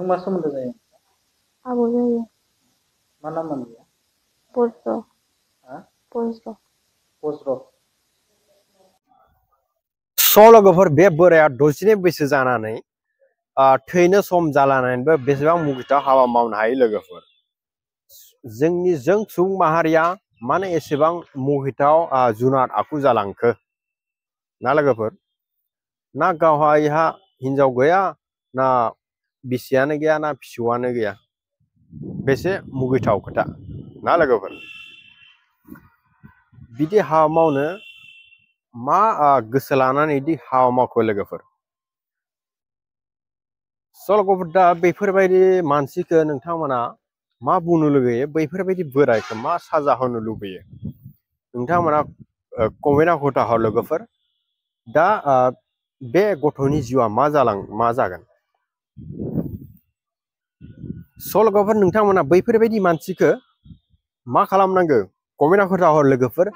नों मा सोमोन्दो जायो? आबौ जायो। मा नाममोन बियो? बज्र। हा? बज्र। बज्र। लोगोफोर बे बोराया दजिनै बैसो जानानै थैनो सम जालानानैबो बेसेबां मुगिथाव हाबा मावनो हायो लोगोफोर। जों सुबुं माहारिया मानो एसेबां मुगिथाव जुनार आखु जालांखो ना लोगोफोर? ना गावहा हिनजाव गैया, ना बिसियानो गैया, ना फिसौआनो गैया। बेसे मुगिथाव खोथा ना लोगोफोर। बिदि हाबा मावनो मा गोसो लानानै बिदि हाबा मावखो लोगोफोर? लोगोफोर दा बेफोरबायदि मानसिखौ नोंथांमोना मा बुंनो लुगैयो? बैफोरबायदि बोरायखौ मा साजा होनो लुबैयो? नोंथांमोना कमेन्टआव खोन्थाहर लोगोफोर। दा बे गथ'नि जिउआ मा जागोन? लोगोफोर नोंथांमोना बैफोरबायदि मानसिखौ मा खालामनांगौ? कमेन्टआव खोन्थाहर लोगोफोर।